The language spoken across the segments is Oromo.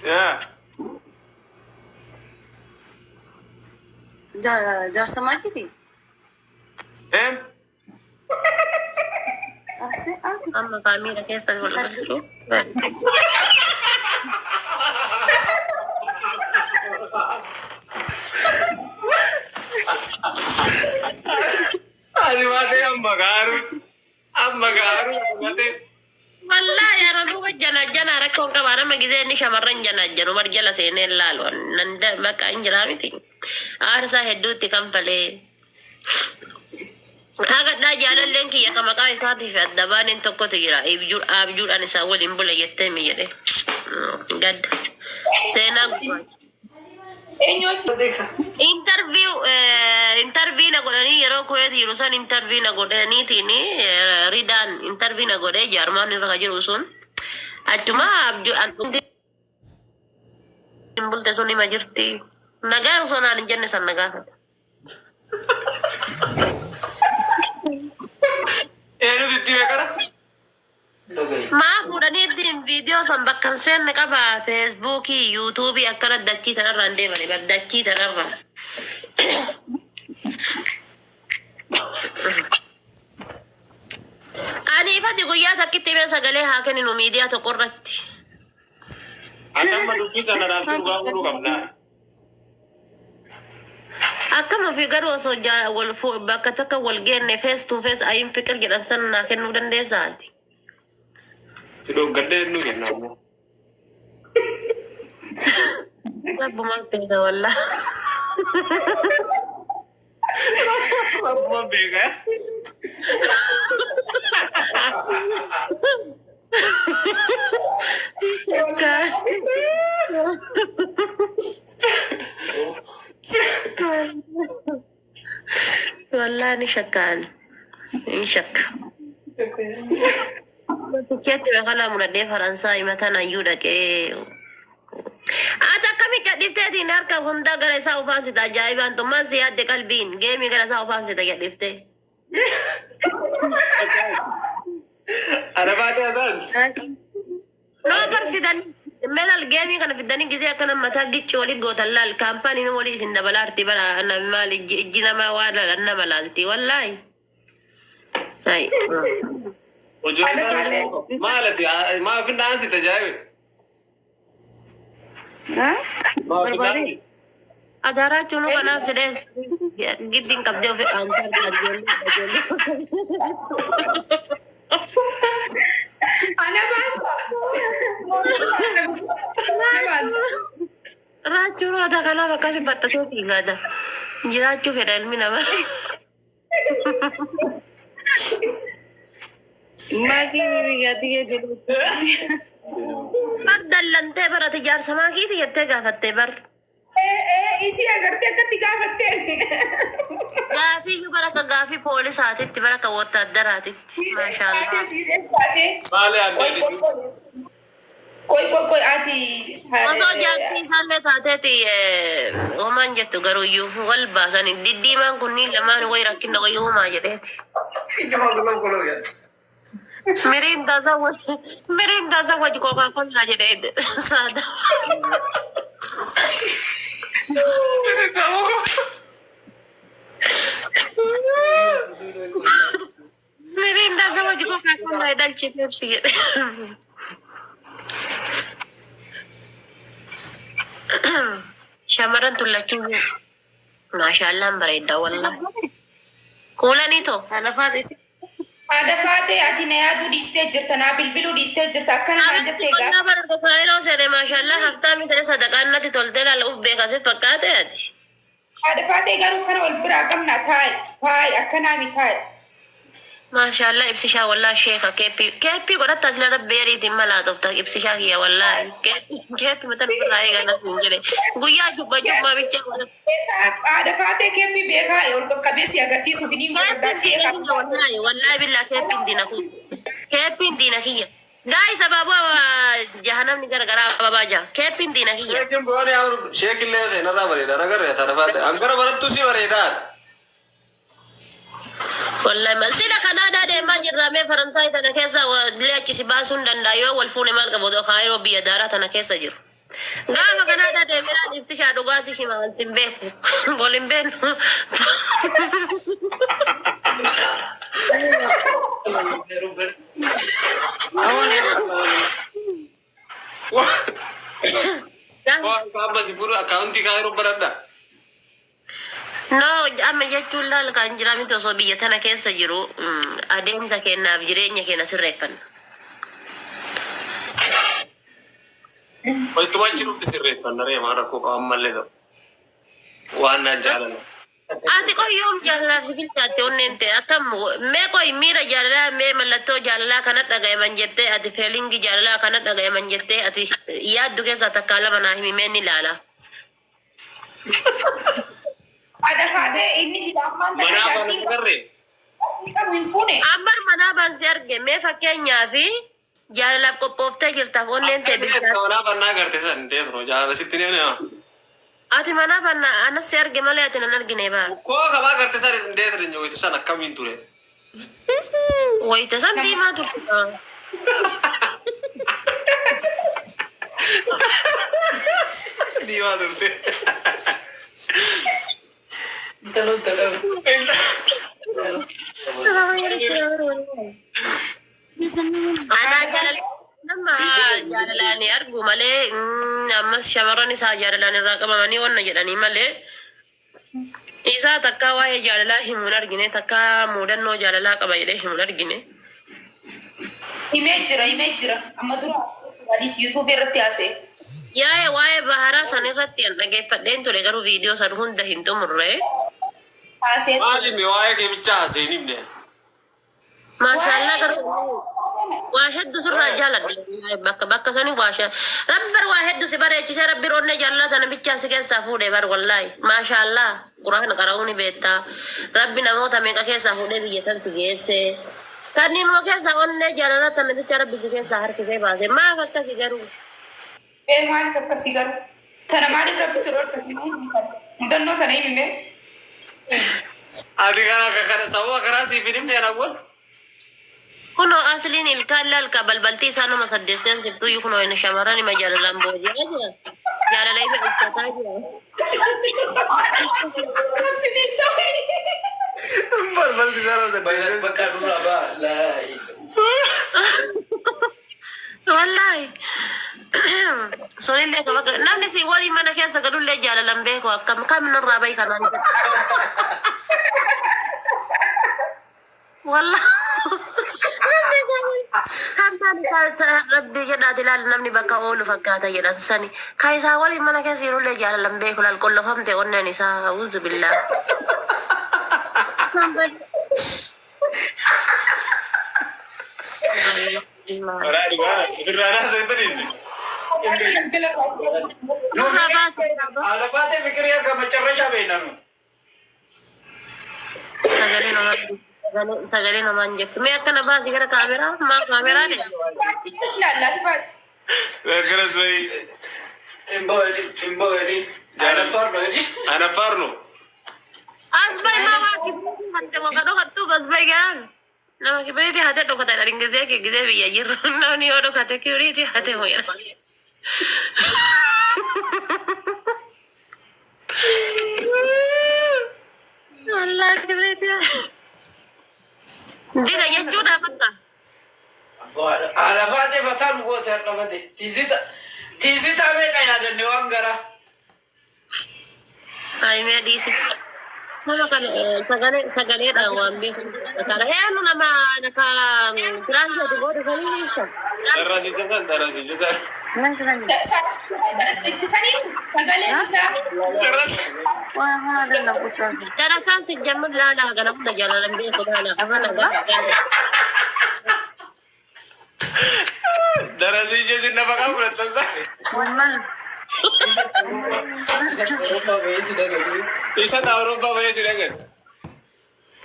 Yaa. Jaarsa maakiti? Een? Asee ati. Amma kaamiira keessa wal galchuu. Ani baatee amma gaaru. Amma gaaru baatee. Wallaahi ana duuba jana jana rakkoon qaba nama gizee inni shamarran jana janu bar jala seenee laalu nan bakka hin jiraa miti. Aarsaa hedduutti kanfalee. Hagadhaa jaalalleen kiyya ka maqaa isaatiif adda baaneen tokkotu jira. Abjuudhaan isaa waliin bula jettee mi jedhe. Gadda. Seenaa gurraacha. Eenyu wajjin? Interview interview na godhanii yeroo Kuwait jiru san interview na godhaniitiin ridaan interview na godhee jaarmaan irra ka jiru sun achuma abjuu hin bulte sun hima jirti. Nagaa osoo naan hin jenne san na gaafata. Eenyutu itti hime kana? Maa fuudhanii ittiin viidiyoo san bakka hin seenne qaba feesbuukii yuutuubii akkana dachii tanarraa hin deemani bar dachii tanarraa. Ani ifati guyyaa takkitti mee sagalee haa kenninu miidiyaa tokko irratti. Ati amma dubbii sana raabsuu dhugaa fuudhuu qabna. Akkam ofii garuu osoo wal bakka takka wal geenne face to face ayin fiqir jedhan san naa kennuu dandeessaa ati? Si dhoggadhee nu kenna ammoo. Rabbumaan beeka wallah. Rabbumaan beeka. Wallah ni shakkaan. Ni shakka. Tikeetti kana mudhadhee Faransaay mataan hayyuu dhaqee. Ati akkami cadhifteetiin harka hundaa gara isaa ufaansita ajaa'ibaan tummaan si yaadde qalbiin geemii gara isaa ufaansita jedhiftee. Ana baatee hasaans. Noo bar fidanii melal geemii kana fidanii gisee akkana mataa gicci walii gootan laal kaampaaniin walii isin dabalaarti bara nama maal ijji ijji namaa waan laalan nama laalti wallaahi. Hai. Ijoollee maalati maaf hin dhaansite jaabe? Maaf hin dhaansite? Adaraa jechuun kanaaf sidhee giddiin qabdee ofi aansaa Ana baata. Ana baata. Raachuu roota kanaaf akkasi baxxatee fiigaata. Jiraachuu fedha ilmi namaa. Maakii biyyaatti kee jedhu. Bar dallantee barate jaarsa maakiiti jettee gaafattee bar. Isii agartee akkatti gaafatteen. Gaafii iyyuu bara akka gaafii poolisaatitti bara akka wottaaddaraatitti. Maashaallah. Maali addee Qoy qoy qoy ati. Osoo jaartii isaallee taateeti homaan jettu garuu iyyuu wal baasanii diddiimaan kunniin lamaan wayi rakkina wayi homaa jedheeti. Miriindaa zawwaj miriindaa zawwaj kookaa kollaa jedhee saada. Miriindaa zawwaj kookaa kollaa dhalchee pepsi jedhe. Shamarran tullachuu maashaallaan bareedda wallah. Kuulanii too. Haadha faate si. Haadha faatee ati na yaaduu dhiistee jirta naa bilbiluu dhiistee jirta akkana naan Abitti jettee qonnaa gaafa. bara kaayiroo seene maashaallah haftaami ta'e sadaqaan natti toltee laala uf beekase fakkaate ati. Haadha faatee garuu kana wal biraa qabna taa'i taa'i akkanaa mi taa'i. Maashaallah ibsishaa wallah sheeka keeppii keeppii godhatta asila rabbi yariitiin malaa tofta ibsishaa kiyya wallahi keeppii keeppii mata nurraa eegaa natti hin jedhe guyyaa jubba jubbaa bicha godhatta. Haadha faatee keeppii beekaa ol qaqqabee si agarsiisuuf ni godhadhaa Keeppiin diina sheekaa. kiyya wallahi wallahi billaa keeppiin diina kiyya keeppiin diina kiyya gaa'is abaaboo jahanamni garagaraa ababaa jaha keeppiin diina kiyya. Sheekin booni amru sheekin lee ta'e narraa bareeda nagarree tana baate angara barattu si bareedaa. Wallahi ma sila Kanaadaa deemaa jirra mee Faransaay tana keessa illee achi si baasuu hin danda'a yoo wal fuune maal qabu odoo Kaayiroo biyya daaraa tana keessa jiru. Gaafa kanaa dhaatee milaan ibsishaa dhugaa si himaan sin beeku. Wal hin beeknu. Waan amma si fuudhu akkaawuntii kaayiruu baradha. No, amma jechuun laal kan jira miti osoo biyya tana keessa jiru adeemsa keenyaaf jireenya keenya sirreeffanna. Wayituma achi dhufti sirreeffanna ree maal rakkoo qaban mallee ta'u. Waan naan jaalala. Ati qoy yoom jaalalaaf si bilchaatte onneen ta'e akkam mee qoy miira jaalalaa mee mallattoo jaalalaa kana dhaga'iman jettee ati feelingii jaalalaa kana dhaga'iman jettee ati yaaddu keessaa takkaa lama naa himi mee ni ilaala. Haadha faatee inni jira ammaan tana Manaa jaartiin baana garree. qabu hin fuune. Ambar manaa baansi arge mee fakkeenyaa fi jaalalaaf qophooftee jirtaaf onneen ta'e bilchaatte. Manaa bannaa garte san deetno jaalala sitti ni hima. Ati manaa banna anas si arge malee ati nan argine baal. Koo kabaa garte san deetno wayitu san akkamiin ture. Wayita san diimaa turte. Diimaa turte. Anaa jaalala nama jaalalaan argu malee ammas shamarran isaa jaalalaan irraa qabamanii wanna jedhanii malee isaa takkaa waa'ee jaalalaa himuun argine takkaa muudannoo jaalalaa qaba jedhee himuun argine. Himee jira himee jira amma dura anis yuutuubii irratti haasa'e. Yaa'ee waa'ee baharaa san irratti an dhageeffadheen ture garuu viidiyoo san hunda hin xumurre. Haasa'e. Maali mi waa'ee kee bichaa haasa'in himne. Maashaallah garuu waa hedduu sirraa jaaladhe bakka bakka sani waa rabbi bar waa hedduu si bareechisee rabbi onnee jaalala tana bichaa si keessaa fuudhe bar wallaahi maashaallah quraan qara'uu ni beektaa rabbi namoota meeqa keessaa fuudhee biyya san si geesse kan immoo keessaa onnee jaalala tana bichaa rabbi si keessaa harkisee baase maaf akkasi garuu. Ee maaliif akkasii garuu? Tana maaliif rabbi si dhorkate? Mudannoo tana himi mee? Ati kana kana sababa karaa siif hin himne anawwan. Kunoo asliin ilkaan laalka balbaltii isaa nama saddeet seensiftuu kunoo inni shamarran ima jaalalaan booji'aa jira. Jaalala ima ibsataa jira. Balbalti isaa nama saddeet. Bakka dura ba la. Wallaahi. Sonillee kama namni si waliin mana keessa galullee jaalalan beeku akkam kam nurraa bahi kanaan jedhu. Wallaahi. Kan taane rabbii jedhaati ilaali namni bakka oolu fakkaata jedhan sani. Ka isaa waliin mana keessa jirullee jaalalan beeku laal qollofamte onneen isaa auzu billaa. Karaa dhugaa irraa haasa'in Nurraa baase. Alafaate fikirii akka macarrashaa beeknanu. Sagalee namaa sagalee namaan jettu. Mee akkana baasi gara kaameraa maa kaameraa de. Laas baasi. Akkanas bahi. Hin bo'eli. Anaffaar no jedhi. Anaffaar no. As bahi maa waa kibriitii hatte moo ka dhokattuuf as bahi garaan. Nama kibriitii hate dhokata jedhan gizee kee gizee biyya jirru namni yoo dhokate kibriitii hate moo jedhan. Wallaahi kibriitii. Diga jechuudha bakka. Alafaate fataa nu goote har'a Tiizita tiizita meeqa yaadanne waan garaa. Ay mee dhiisi. Nama kana sagalee sagaleedhaan waan beeku. Kana eenyu nama ka tiraanspoortii godhu sanii ibsa. Darasicha san darasicha san. Darasichisanii sagaleen isaa Daras. Darasaan si jammur laala kana hunda jaalalan beeku laala. Afaan nagaa. Darasicha sin nafa qabu fudhatan san. Isa Awurooppaa bahee si dhagani.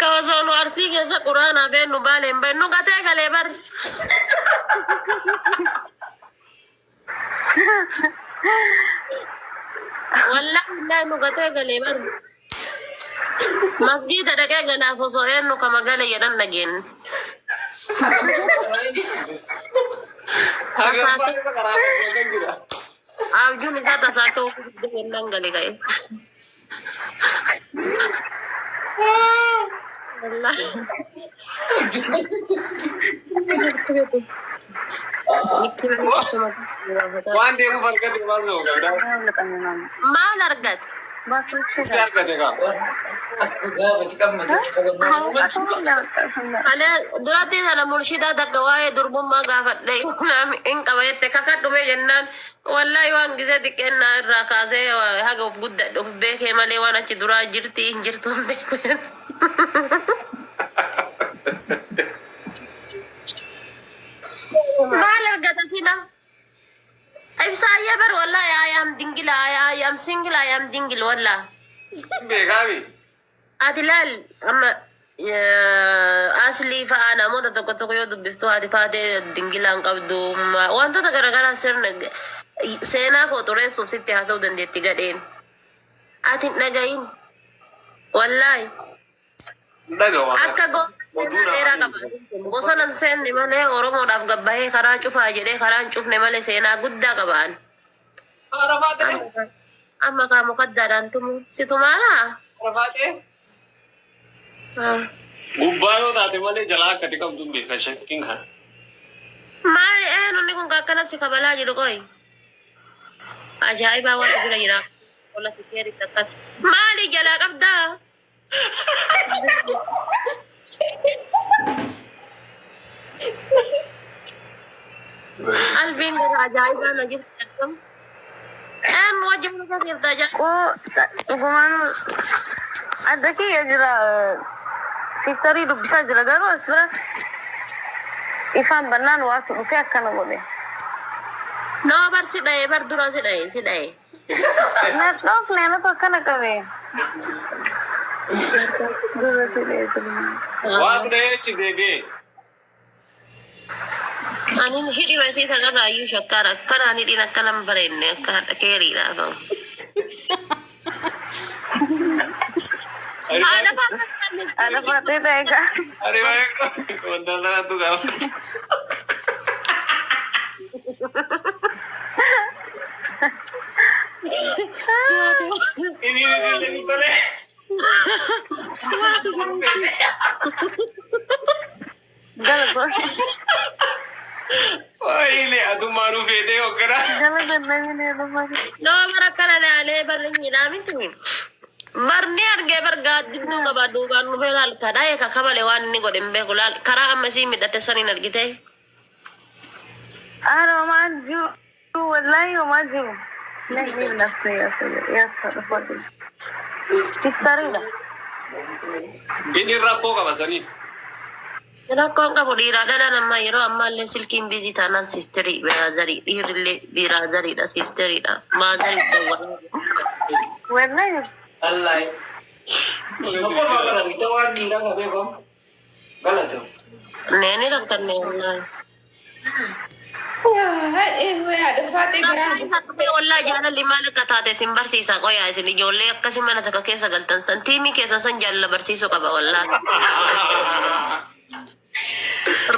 Ka osoo nu arsii keessa quraanaa beennu baaleen beennu gatee galee bar. Wallaahi wallaahi nu gatee galee bar. Masgiida dhaqee galaaf osoo eenyu kama gale jedhan dhageenye. Haga baay'ee karaa kan jira. Abjuun isaa tasaa akka ofii jennaan gale ka'e. Wallaahi. Waan deemuuf argate maal ta'u qabdaa? Maal argate? Si argate kaa. Gaafa si qammate. Ani duratti sana murshidaa takka waa'ee durbummaa gaafadhe hin qaba jette kakadhume jennaan wallaahi waan gisee xiqqeennaa irraa kaasee haga of guddadhe of beekee malee waan achi duraa jirti hin jirtu hin beeku. Maal argata sila? Ibsaayyee bar wallaahi I am single, I am single, I am single wallaahi. Beekaami. Ati laal amma aslii fa'aa namoota tokko tokko yoo dubbistu haati faatee dingilaan qabdu wantoota garaagaraa sirna seenaa koo xureessuuf sitti haasa'uu dandeetti gadheen. Ati hin dhagahin. Wallaahi. Dhaga waan. Akka goota seenaa dheeraa qaba. Bosona hin seenne malee Oromoodhaaf gabbahee karaa cufaa jedhee karaa hin cufne malee seenaa guddaa qabaan. Arafaatee. Amma kaa mukaddaadhaan tumu. Situ maalaa? Arafaatee. Gubbaa yoo taate malee jalaa akkati qabdu hin beekan shakkiin kana. Maali nunni kun akkana si kabalaa jiru qoy. Ajaa'ibaa waan bira jira. Olatti teeritti akkas. Maali jalaa qabdaa? Albiin gara ajaa'ibaa na jirti akkam. Een wajjin nu jirta ajaa'ibaa. Koo dhugumaan adda kiyya jira, sistarii dubbisaa jira, garuu as bira ifaan bannaan waatu dhufee akkana godhe. Nama bar si dha'ee bar dura si dha'ee si dha'ee. Na dhoofne, anatu akkana qabe. Dura si dha'ee ture. Waatu dhahee achi deebi'ee. Ani hidhi masii sanarraa iyyuu shakkaara. Akkanaan hidhiin akkana hin bareedne akka hadha keeriidhaaf. Haadha faata. Haadha faatee ta'e gaa. Ani wanta kanatu gaafata. Inni isin tole. Gala gora. Waayile adummaanuu feetee hoggana. Gala gannamine dhumaa. Nama bara akkana laalee barri hin jedhamintu. Barni argee bar gaaddidduu qaba duubaan dhufee laal kadhaa ka kabale waan inni godhe hin beeku laal karaa amma isii midhate saniin argite. Ara homaa jiru, wallaahi homaa jiru. Namni nafsa yaa dhufa. Sistariidha. Inni rakkoo qaba saniif. Rakkoon qabu dhiiraa dhala namaa yeroo ammaallee silkiin busy taanaan sisterii brotherii, dhiirrillee brotheriidha, sisteriidha, motherii dawwalaa. Wallaahi. Wallaahi. Isuma qofa bara argite waan dhiiraa qabee kom. Galata. Neeni rakkanne wallaahi. Haadha faatee garaan. Wallaahi jaalalli maal akka taate isin barsiisa qoyaa, isin ijoollee akkasii mana takka keessa galtan san tiimii keessa san jaalala barsiisuu qaba wallaahi.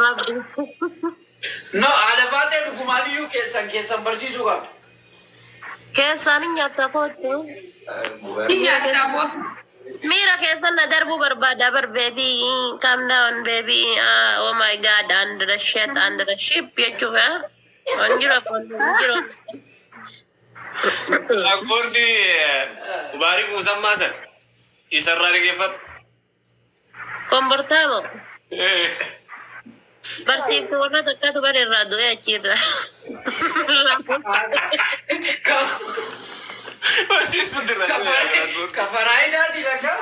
Rabbi. No, haadha faatee dhugumaan iyyuu keessan keessan barsiisuu qabda. Keessaan hin nyaata kootu. Hin nyaata booda. Miira keessan na darbuu barbaada bar, baby, calm down baby, oh my God, under the shit, under the ship jechuudha. Wanjiro wanjiro. Lakkoordi Mubaarik Musammaa san isarraa dhaggeeffadhu. Kombortaamo. Barsiiftuu warra takkatu bar irraa du'e achiirra. Barsiistuu dirra. Kafaraayidaati lakka.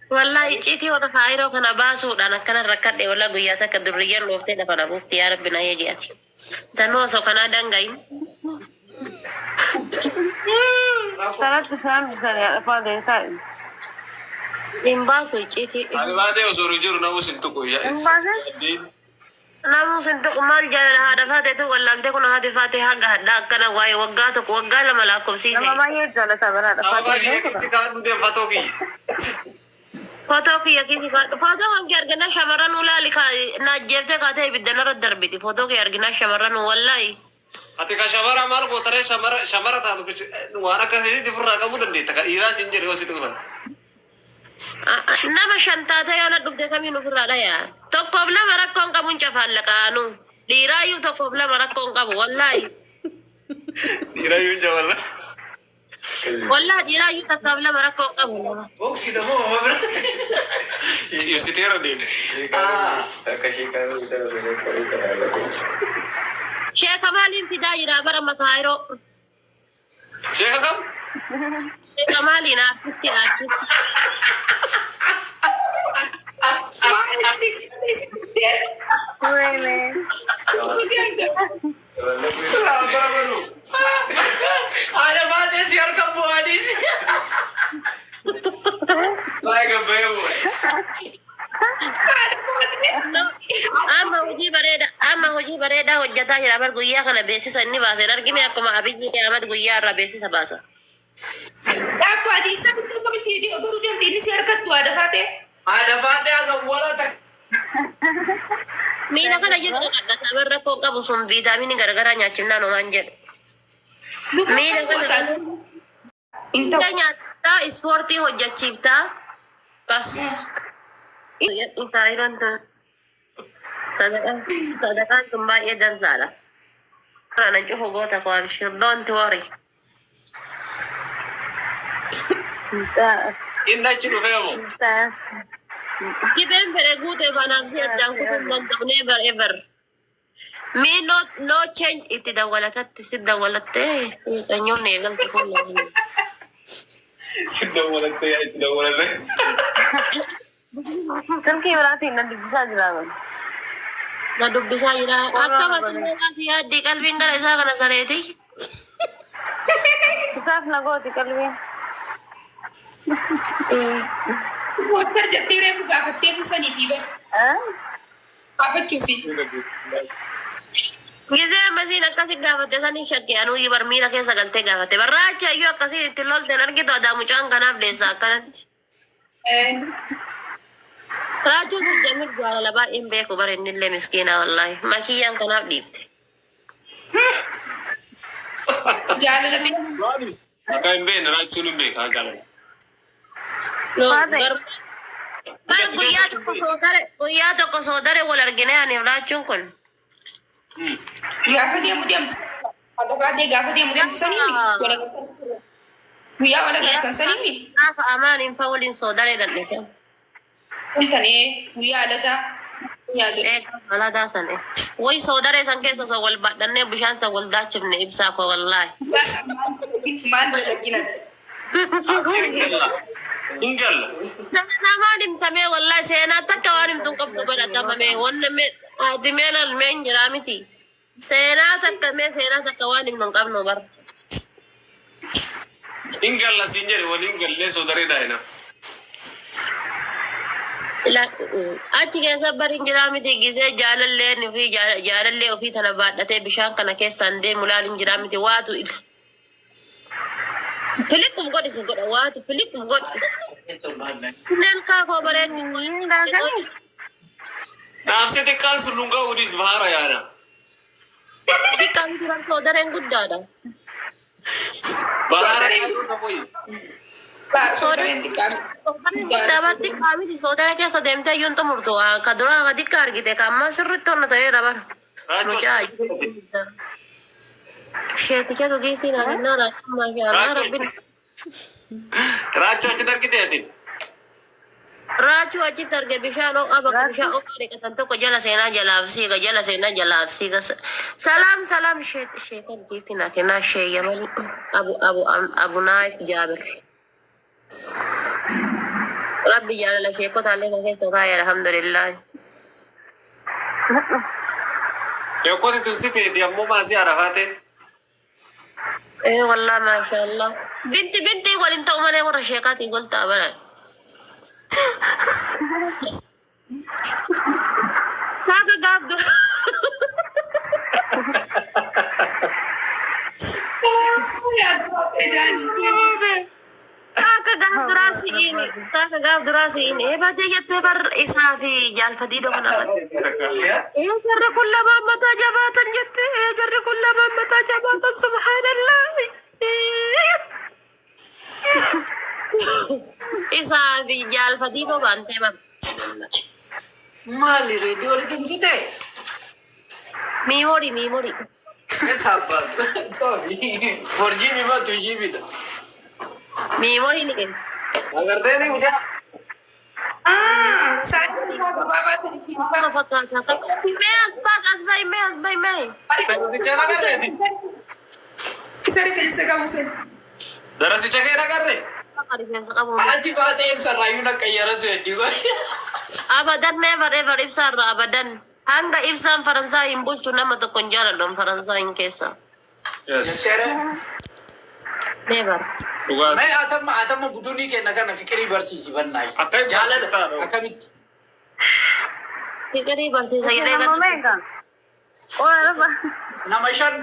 Wallahi icciitii warra kaayiroo kana baasuudhaan akkana rakkadhe wallaa guyyaa takka durriyyaan dhooftee lafa na buufti, yaa rabbi na eegi ati. Sanuu osoo kanaa dangayin. Sanatti isaan bishaan haadha faatee taa'e. Hin baasu icciitii. Ani baatee osoo nu jiru namus hin tuqu. Hin baasin? Namuu sin tuqu maal jaalala haadha faateetu wallaaltee kun haati faatee haga hadhaa akkana waa'ee waggaa tokko waggaa lama lakkoofsiise. Nama baay'ee jaalata bara haadha Nama faatee. baay'ee keessa kaa'an deemfatoo kiyya. Footoo kiyya kiisi kaadhu. Footoo kan kee arginaa shamarran ulaali na ajjeeftee kaatee ibidda narra darbiti. Footoo kee arginaa shamarran wallaahi. Ati ka shamara maal gootaree shamara shamara taatu waan akkasii ofirraa qabuu dandeetta. Ka dhiiraa siin jedhe yoo si dhufan. Nama shan taatee yoo na dhufte kamiin ofirraa dhaya. Tokkoof lama rakkoon qabuun cafaallaqaanu. Dhiiraayyuu tokkoof lama rakkoon qabu wallaahi. Dhiiraayyuu jaballa. Wallaahi dhiiraayyuu takkaaf lama rakkoon qabu. Boksi damo mama biraatti. Ciibsiteera deemti. Akka ishee kaanuu bitan osoo hin qorii kana. Sheeka maaliin fidaa jira bara makaayiroo. Sheeka kam? Sheeka maaliin artistii artistii. Wayne. Haadha baatee si harka bu'aadhiis. Baay'ee gabbayee bu'e. Amma hojii bareedaa hojjetaa jira bar. Guyyaa kana beeksisa inni baaseen argine. Akkuma Abiyyi Ahmad guyyaa irraa beeksisa baasa. Dhaabbu ati isa bittee akkamitti garuu deemte inni si harkattu haadha faatee. Haadha baatee haga wala takka. Miila kana jedhu qaqadhata bar, rakkoo qabu sun viitaaminii garagaraa nyaachifnaan homaan jedhu. Miila kana Hin ta'u. nyaattaa, ispoortii hojjechiiftaa. Bas. Kaayiroon tun sadaqaan tun baay'ee dansaadha. Kana cufu goota koo amshir, don't worry. Inni achi dhufee moo? Dhibeen fedhe guutee kanaaf si addaan kutuu hin danda'u, never ever. Me no no change. Itti dawwalatatti si dawwalattee qanyoon eegalte kun. Si dawwalattee yaa itti dawwalattee. Silkii biraatiin na dubbisaa jira. Na dubbisaa jira. Akka matummaa si yaaddii qalbiin gara isaa kana sareeti. Isaaf na gooti qalbiin. Poster jettee reefu gaafattee fusanii fi bara gaafachuufi. Gisee ammasiin akkasi gaafatte sanii shakkee anuu bar miira keessa galtee gaafatte. Barraacha iyyuu akkasii itti lolteen argitu adaa mucaan kanaaf deessa akkanatti. Raachuun si jamir jaalala baay'een beeku bara, innillee miskiina wallaahi. Makiyyaan kanaaf dhiifte. Jaalala mee Akka hin beekne raachuun hin beeka jaalala. No, Maate. garuu bar guyyaa tokko soodare wal argine ani raachuun kun. Gaafa deemu deemtu haadha baatee gaafa deemu deemtu sanii wal agartan, guyyaa wal agartan sanii. Gaafa amaan hin fa waliin soodare dhandhise. Tanee guyyaa alataa nyaatu. Ee, aladaa sane. Way soodare san keessa osoo wal baadhannee bishaan san wal daachifne ibsaa koo wallaahi. Maal dalaginati? Hin galla. Namaan himtamee wallaahi, seenaa takka waan himtu hin qabdu badhatamame wanna mee ati mee mee hin jiraa miti. Seenaa takka mee seenaa takka waan himnu hin qabnu bara. Hin galla siin jedhe, waliin gallee soodaree daa'ina. Achi keessa bari hin jiraa miti, gisee jaalalleen ofii jaalallee ofii tana baadhatee bishaan kana keessaan deemu laal hin jiraa miti, waatu filiqquf godhi si godha, waatu filiqquf godhi. Neen kaakoo bareeddu. Naafsi xiqqaan sun nun ga'uudis baara yaada. Xiqqaan jiran soodareen guddaadha. Baara yaaduu safoyi. Soodareen xiqqaa. Soodareen guddaa bar, xiqqaa miti. Soodara keessa deemtee iyyuu hin xumurtu, ka duraa ka xiqqaa argite ka ammaa sirriitti onna ta'eera bara. Mucaa sheetichatu giiftii naa kennaa raachummaa fi anaa rabbin. Raachuu achitti argite ati. Raachuu achitti arge, bishaan ho'aa bakka bishaan ho'aa dhiqatan tokko jala seenaa jalaaf siiga, jala seenaa jalaaf siiga. Salaam salaam, sheekan giiftii naa kennaa, shee yamani abu abu abu naayif jaabir. Rabbi jaalala sheekotaallee na keessa kaa'e, alhamdulillah. Sheekoti tun si feeti ammoo maasii arafaate. Eh wallah, maashaallah. Binti binti waliin ta'u malee warra sheekaatiin wal ta'a bara. Saaga gaaf dura. Yaada baatee jaanii. Saaka. gaaf duraa si'iin, takka gaaf duraa si'iin eebatee jettee bar isaa fi jaalfatii dhoo kana irratti. Ee, jarri kun lamaan mataa jabaatan jette. Ee, jarri kun lamaan mataa jabaatan, subhaanallah. Isaa fi jaalfatii dhoo baantee bar. Maali reediyoo liqimsite? Memory, memory. Taabbaatu. 4 GB moo 2 GB dha? Memory ni kenna. Agartee ni mucaa. Ah, sa'aatii gabaabaa sana isheen Kana fakkaata. Mee as baas, as bahi, mee as bahi, mee. Darasicha nagarree? Isa rifeensa qabu sana. Darasicha kee nagarree? Akka rifeensa qabu. Achi baatee ibsarraayyuu na qayyaratu hedduu godhe. Abadan, never ever ibsaarra abadan. Hanga ibsaan Faransaay hin bulchu nama tokko hin jaaladhu Faransaay hin keessa. Yes. Jetteere. Never. Dhugaas. Mee atamma atamma budunii kenna kana fiqirii barsiisi bannaayi. Akkamitti Jaalala barsiiftaa dha? akkamitti? Fiqirii barsiisa jedhee Nama gadi. meeqa? Qola lafa. Nama shan.